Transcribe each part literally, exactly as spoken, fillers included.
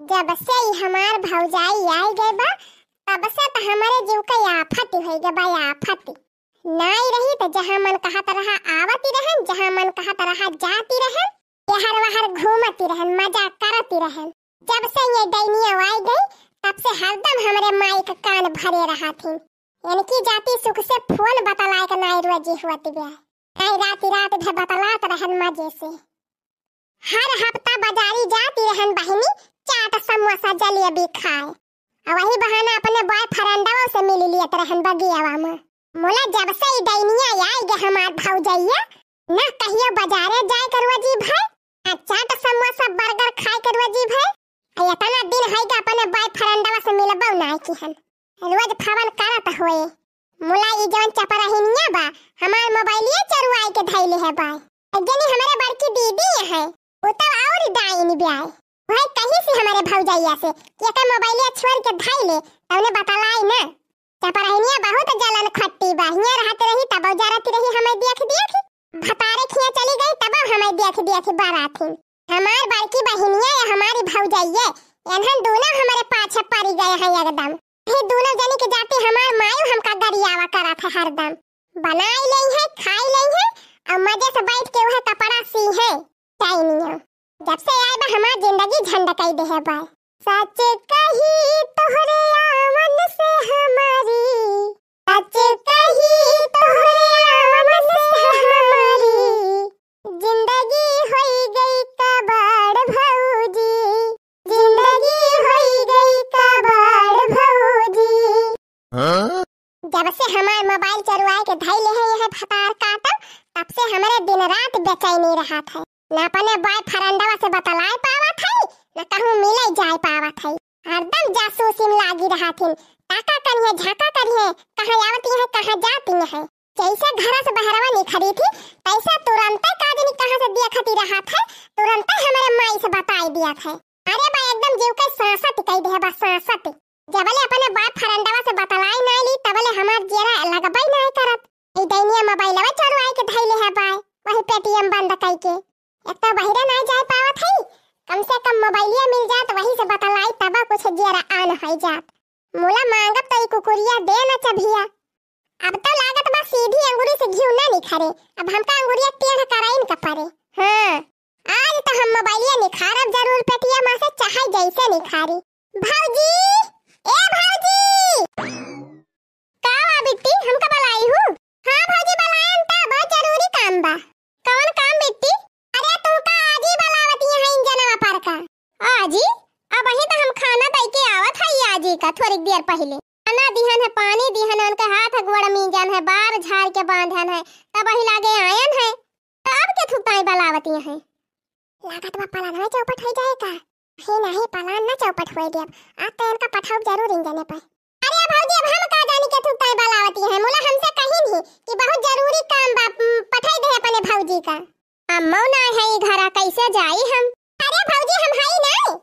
जब से ई हमार भौजाई आई गए बा, तब से त हमरे जीव के आफत होइ गए बा, आफत। नाई रही त जहाँ मन कहत रहा आवती रहन, जहाँ मन कहत रहा जाती रहन, यहर वहर घूमती रहन, मजा करती रहन। जब से ये डैनिया आई गई, तब से हरदम हमरे माई के कान भरे रहा थी। इनकी जाति सुख से फोन बतलाए के नाई रोजी हुआ तिबिया। नाई राती रात भे बतलात रहन मजे से। हर हफ्ता बाजारी जाती रहन बहिनी, चाट समोसा जलेबी खाए। और वही बहाना अपने बॉयफ्रेंडवा से मिल लियत रहन बगियावा में। मोला जब से ई डैनिया आई गे हमार भौजैया, ना कहियो बाजारे जाए के रोजी भय, ना चाट समोसा बर्गर खाए के रोजी भय। आ इतना दिन है कि अपने बॉयफ्रेंडवा से मिलबो ना किहन। रोज फोन करत होए। मोला ई जवन चपरहिनिया बा, हमार मोबाइलिया चरुआई के धैले है बाय। जनी हमरे बड़की दीदी है, वो तो और डाइन ब्याय। वह कहीं से हमरे भौजैया से कि एकर मोबाइलिया छोड़ के धैले, तवने बतलाई ना। चपरहिनिया बहुत जलन खट्टी बा, हियां रहत रही तब जरत रही हमें देख देख। भतारे खिया चली गई तब हमें देख देख बराथिन। हमार बड़की बहिनिया या हमारी भौजैया, एनहन दोनों हमरे पाछे पड़ी गए हैं एकदम। ये दोनों जनी के जाति हमार मायू हमका गरियावा करत है हरदम। बनाई लेई है, खाई लेई है, और मजे से बैठ के वह कपड़ा सी है। चाइनिया, जब से आए बा हमार जिंदगी झंड कई दे है बा। सच कही तोहरे आवन से हमारी, सच कही तोहरे आवन से हमारी जिंदगी होई गई कबाड़ भौजी, जिंदगी होई गई कबाड़ भौजी। हाँ? जब से हमार मोबाइल चरुआए के धैले है यह भतार काटल, तब से हमरे दिन रात बेचैनी रहत है। न अपने बॉयफ्रेंडवा से बतलाए पावत है, न कहूँ मिले जाए पावत है। हरदम जासूसी में लागी रहथिन। ताका करिहे, झाका करिहे, कहाँ आवती है, कहाँ जाती है। जैसे घर से बहरवा निखरी थी, तैसे तुरंते का जनी कहाँ से देखती रहत है, तुरंते हमरे माई से बताई दिया है। अरे बा, एकदम जीव के सांसत कई दे बा, सांसत। जबले अपने बॉयफ्रेंडवा से बतलाई नाई ली, तबले हमार जियरा लगबई नाई करत। ई डैनिया मोबाइलवा चोरवाई के धैले है बाय, वही पेटीएम बंद कई के। एक तो बहिरे नाई जाए पावत है, कम से कम मोबाइलिया मिल जात, वही से बतलाई तब कुछ जियरा आन होई जात। मुला मांगब तो ई कुकुरिया दे न चभिया। अब तो लागत बा सीधी अंगुरी से घिउ ना निखरे, अब हमका अंगुरिया टेढ़ कराइन का परे। हाँ, आज तो हम मोबाइलिया निखारब जरूर पेटिया मा से, चाहे जैसे निखारी। भौजी, ए भौजी। का बा बिट्टी, हमका बलाई हूँ? हाँ भौजी, बलायन त बहुत जरूरी काम बा। कौन काम बिट्टी? अरे तू का आजी बलावती है इंजनवा पर का? आजी? अब वही तो हम खाना दई के आवत है आजी का थोड़ी देर पहले। खाना दिहन है, पानी दिहन है, उनके हाथ गोड़ मीजन है, बार झाड़ के बांधन है, तब वही लागे आयन है। तो अब के थुकताई बलावती है? लागत बा पलानवा चौपट होई जाए का? हे नाही, पलान ना चौपट होए देब। आज तो इनका पठाउब जरूर इंजने पे। अरे भौजी, अब हम का जानी के थुकताई बलावती है, मुला हमसे कहिन ही कि बहुत जरूरी काम बा, उम, पठाई दे अपने भौजी का। अम्मो ना है ई घरा, कैसे जाई हम? अरे भौजी, हम हई ना,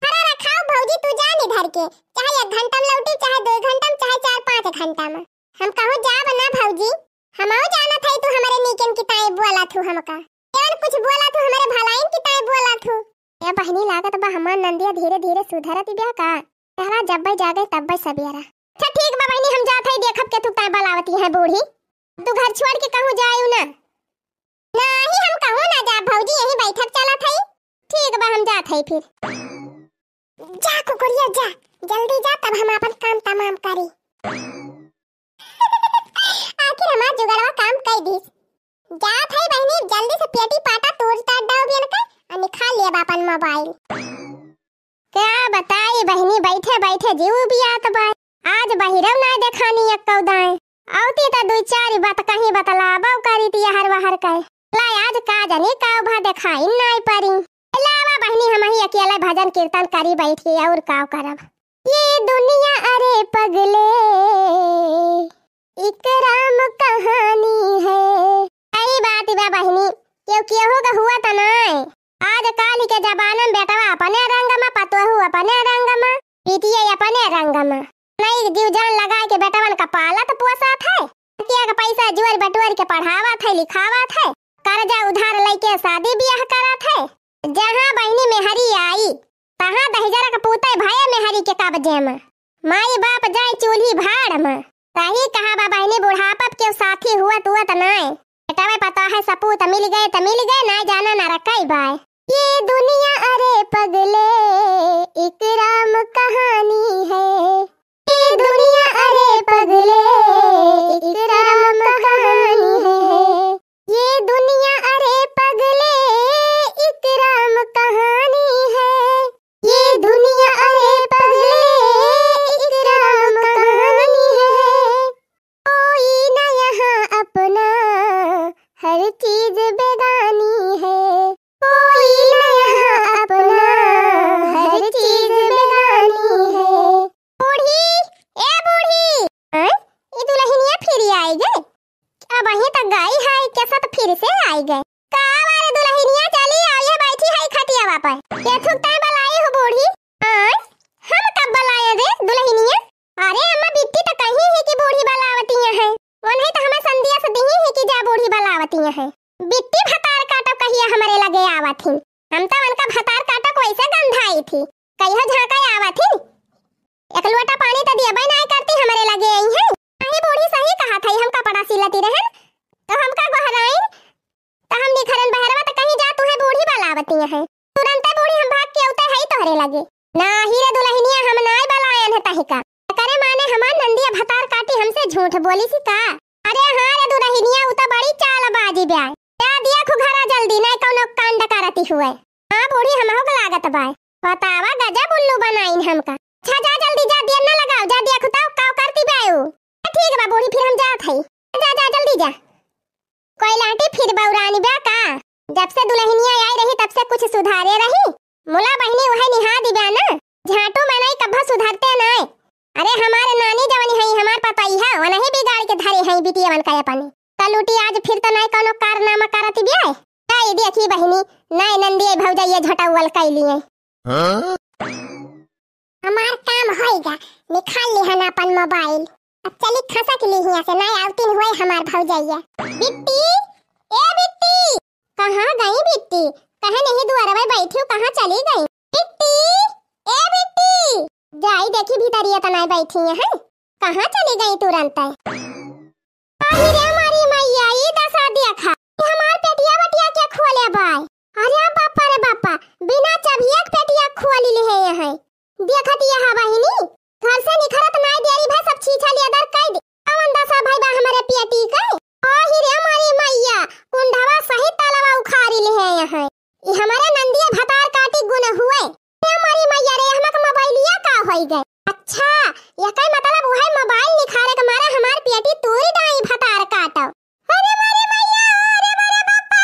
घरा रखाओ भौजी, तू जा निधर के, चाहे एक घंटा में लौटी, चाहे दो घंटा में, चाहे चार पाँच घंटा में। हम कहूँ जाब ना भौजी, हमहू जानत हई तू हमरे नीकन की ताई बोला थू हमका। कौन कुछ बोला थू हमरे भलाइन की ताई बोला थू। ए बहिनी, लागत बा हमार नंदिया धीरे धीरे सुधरत बिया का? कहला जब्बे जागे तब्बे सबेरा। अच्छा ठीक बा बहिनी, हम जात हई देखब के थू ताई बलावती है बूढ़ी। तू घर छोड़ के कहूँ जायू ना। नाही, हम कहूँ ना जाब भौजी, यहीं बैठब चलत हई। ठीक बा, हम जात हई फिर। जा कुकुरिया जा, जल्दी जा, तब हम आपन काम तमाम करी। आखिर हमार जुगड़वा काम कई दिस। जात हई बहिनी, जल्दी से पेटी पाटा तोड़ ताड़ डाउब इनका, आ निकाल लेब आपन मोबाइल। का बताई बहिनी, बैठे बैठे जीव उबियात बा। आज बहिरव ना देखानी एक्कौ दाएं। औती त दुई चार बात कहीं बतलाबो करी ती हर वहर कहे। ला आज का जानी का भा देखाई नाई परी। लावा बहिनी, हमही अकेले भजन कीर्तन करी बैठ के, और का करब। ये दुनिया अरे पगले, इकराम कहानी है। सही बात बा बहिनी, केहू केहू का हुआ त नाय। आज काल के जमाना में बेटवा अपने रंग में, पतोहू अपने रंग में, बिटिया अपने रंग में। नहीं जीव जान लगा के बेटवन का पालत पोसत है, बिटिया का पैसा जोर बटोर के पढ़ावत है, लिखावत है, कर्जा उधार लेके शादी ब्याह करत है। जहाँ बहिनी मेहरी आई, तहाँ दहिजरा के पूते भये मेहरी के कब्जे में। माई बाप जाए चूल्ही भाड़ में। सही कहा बा बहिनी, बुढ़ापा के केहू साथी हुअत उअत नाय। बेटवे पतोहे सपूत मिल गए त मिल गए, नाय जाना नरकई बाय। ये दुनिया अरे पगले, एक राम कहानी है। ये दुनिया अरे पगले, एक राम कहानी है। ये दुनिया अरे पगले, एक राम कहानी है। ये दुनिया अरे पगले, एक राम कहानी है। कोई ना यहाँ अपना, हर चीज बेगानी है। कोई ना यहाँ अपना, हर चीज बेगानी है। बूढ़ी, ए बूढ़ी। हैं? ई दुलहिनिया फिर आई गए? अबहीं तक गई है, कैसा तो फिर से आई गए। का बारे दुलहिनिया, चली आओ, ये बैठी है खटियावा पर। ये थुक तय बलाई हो बूढ़ी। आय, हम कब बलाए रे दुलहिनिया? अरे अम्मा, बिट्टी तो कही है कि बूढ़ी बलावतिया है। वो नहीं तो हमें संदेश दी है कि जा बूढ़ी बलावतिया है। बिट्टी भतार काटो कहिया हमरे लगे आवत हिन। हम तो उनका भतार काटो को ऐसे गंधाई थी। कहियो झांका आवत हिन। एक लोटा पानी तो दियबे नाय करती, हमरे लगे आई है। अरे बूढ़ी सही कहा था, हम कपड़ा सिलती रहन, तो हमका गोहराइन, तो हम निखरन बहरवा तो कहीं जा, तू है बूढ़ी बलावतिया है। तुरंते बूढ़ी हम भाग के उते है तोहरे लगे। नाही रे दुलहिनिया, हम नाय बलायन है तहिका। करे माने हमार नंदिया भतार काटी हमसे झूठ बोली सी का? अरे हाँ रे दुलहिनिया, उ तो बड़ी चालबाजी ब्याय। जा दिया खु घरा जल्दी, नाय कौनो कांड करती हुए। हाँ बूढ़ी, हमहू के लागत बाय। बतावा गजब उल्लू बनाइन हमका। अच्छा जा जल्दी जा, देर न लगाओ, जा दिया खुताओ, काव करती बाय उ। ठीक बा बूढ़ी, फिर हम जात हई। जा जा जल्दी जा। कोई लाठी फिर बौरानी बा का? जब से दुलहिनिया आई रही तब से कुछ सुधारे रही। मुला बहिनी वह निहा दिबा ना, झाटू मनई कभा सुधरते नाय। अरे हमारे नानी जवनी हई, हमार पतई है, वनही बिगाड़ के धरे हई बिटियवन का अपने। कलूटी आज फिर तो नाय कौनो कारनामा करत बिया। आई देखी बहिनी, नाय नंदिया भौजैया झटौवल कैलिए। हाँ? हमार काम होइगा, निकाल लिहन अपन मोबाइल। अब चली खसक ली हियां से, नाय आवतिन हुए हमार भौजैया। बिट्टी, ए बिट्टी। कहाँ गई बिट्टी? कहे नहीं दुआरवा बैठी हूँ, कहाँ चली गई? बिट्टी, ए बिट्टी। जाई देखी भीतरिया त नाय बैठी हैं, कहाँ चली गई तुरंत? अरे रे मारी मैया, ई दशा देखा, ई हमार पेटिया बटिया के खोले बाय। अरे बापा रे बापा, बिना चबिया के पेटिया खोल ले है यहाँ। देखत यह बहिनी, घर से निखरत नाय देरी भा सब छीछा लेदर कई दे। कवन दशा भई बा हमरे पेटी के? ओ ही रे मारी मैया, कुंडवा सहित तलवा उखाड़ी ले है यहाँ। ई हमरे नंदिया भतार काटी गुन हुए। ए मोरी मैया रे, हमक मोबाइलिया का होई गए? अच्छा, एकर मतलब उहे मोबाइल निखारे के मारे हमार पेटी तूरी डाई भतार काटो। अरे मोरी मैया, अरे मोरे बापा,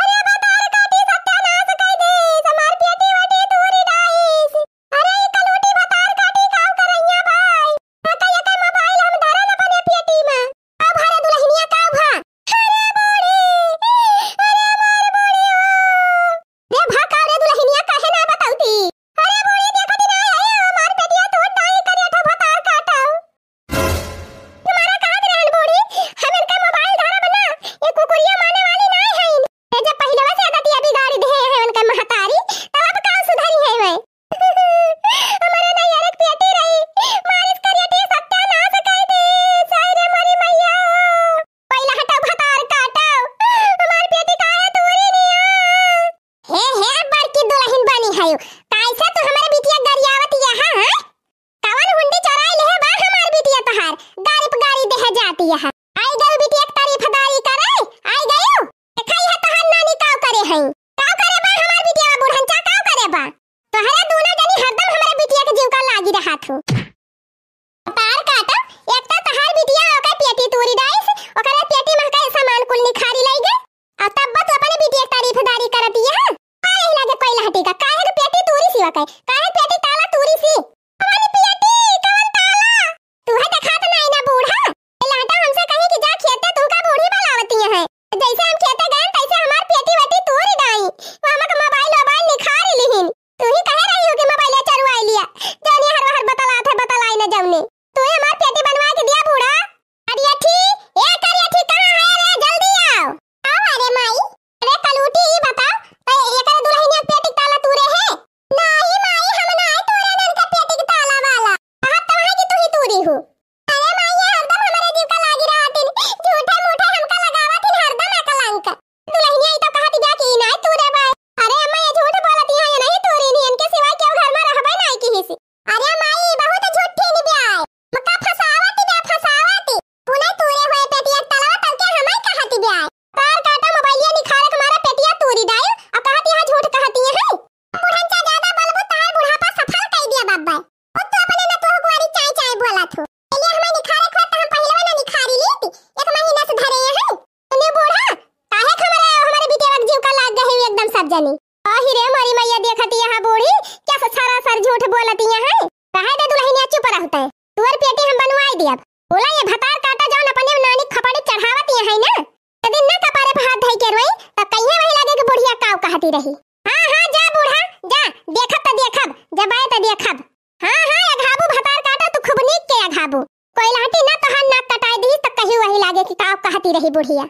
अरे भतार काटी सत्यानाश कई दीस, हमार पेटी वटी तूरी डाईस। अरे ई कलूटी भतार काटी का करैया भाई? एकर मोबाइल हम धरन अपने पेटी में। अब हरे दुलहिनिया का भा? अरे बूढ़ी, अरे हमार बूढ़ी हो। रे भा का रे दुलहिनिया काहे ना बतौती? अरे बूढ़ी देखती ना है, हमार पेटिया तोड़ डाई करिया ठो भतार काटो। तुम्हारा कहा रहन बूढ़ी, हम इनका मोबाइल धरब ना, ये कुकुरिया माने वाली ना है। ये जब पहले से आदतिया बिगाड़ी दे है उनका महतारी, तब अब का सुधरी है वे? हमारे नैहर एक पेटी रही, मालिश करिए टी सत्यानाश कर दी, सारे मरी मैया। पहला हटाओ भतार काटो, हमार पेटी काहे तूरी निया? हे, हे, बड़की दुलहिन बनी है, कैसे तू हमारे बिटिया गरियावत यहाँ, हैं? कवन हुंडी चोराई लेहे बा हमार बिटिया तोहार, गारी प गारी देहे जाती यहाँ। आई गयो बिटिया के तारीफदारी करे, आई गयो। देखा यह तोहार नानी काव करे हैं, काव करे बा हमार बिटिया बा, बुढ़न चा काव करे बा। तोहरा दोनों जनी हरदम हमारे बिटिया के जीव का लागी रहा थू। तार काटो, एक तो तहार बिटिया ओकर पेटी तूरी डाइस, ओकरे पेटी में के सामान कुल निखारी लई गए। और तब तू अपने बिटिया के तारीफदारी करत यह। अरे लगे कोई लहटी का, काहे के पेटी तूरी सी वकै, काहे पेटी ताला तूरी सी? कवन पेटी, कवन ताला? तू है देखात नहीं ना बूढ़ा। ए लहटा हमसे कही कि जा खेते, तुमका बूढ़ी बलावती है। जैसे हम खेते गए, तैसे हमार पेटी वेटी तूरी डाई। वो हमक मोबाइल वोबाइल निखारी लिहिन। तू ही कहे रही हो कि मोबाइल चरुआई लिया, जौनी हर हर बतलात है, बतलाई न जौनी। तू ही हमार पेटी बनवा के दिया बूढ़ा। करियठी, ए करियठी, कहाँ है रे? जल्दी आओ। आओ अरे माई। अरे कलूटी, ई बताओ, तो एकर दुलहिनिया पेटी ताला तूरे है? ना कि ना तोहार नाक कटाई दी तो कही वही लागे कि का कहती रही बुढ़िया।